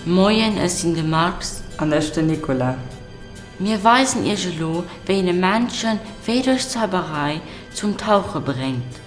Moien, ech sinn de Max. An ech den Nicolas. Mir weisen iech elo, wéi een e Männchen wéi duerch Zauberei zum Tauche bréngt.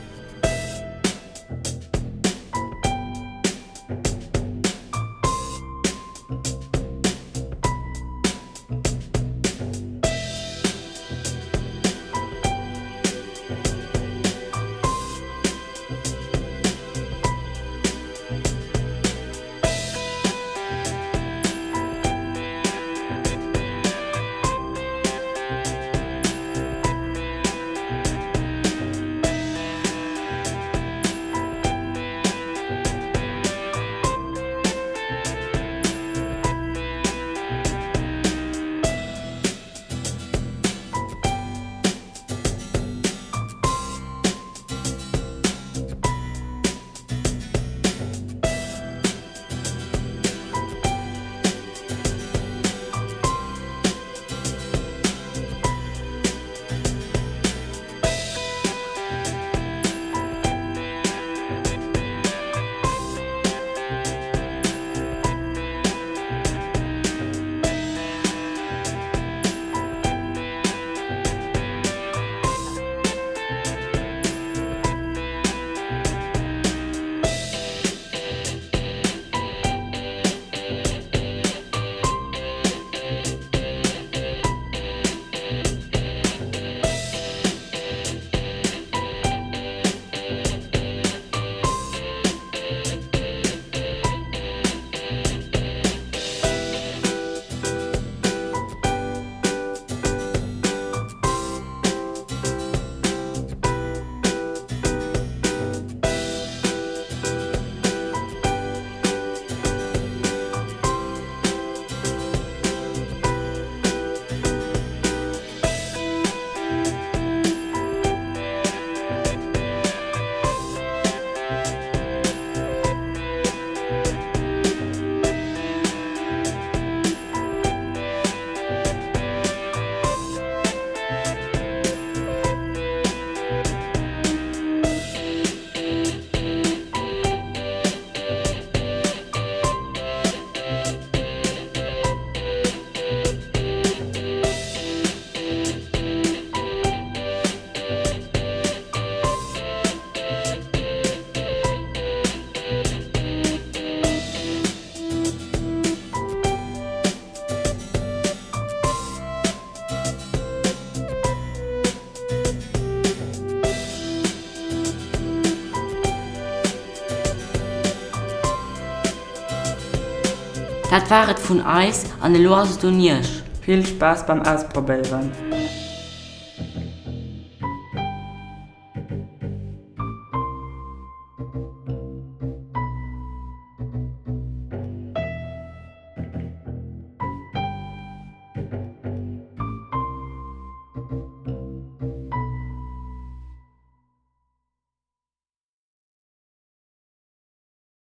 Dat war et vun eis an elo ass et un iech. Vill Spaass beim Ausprobéieren!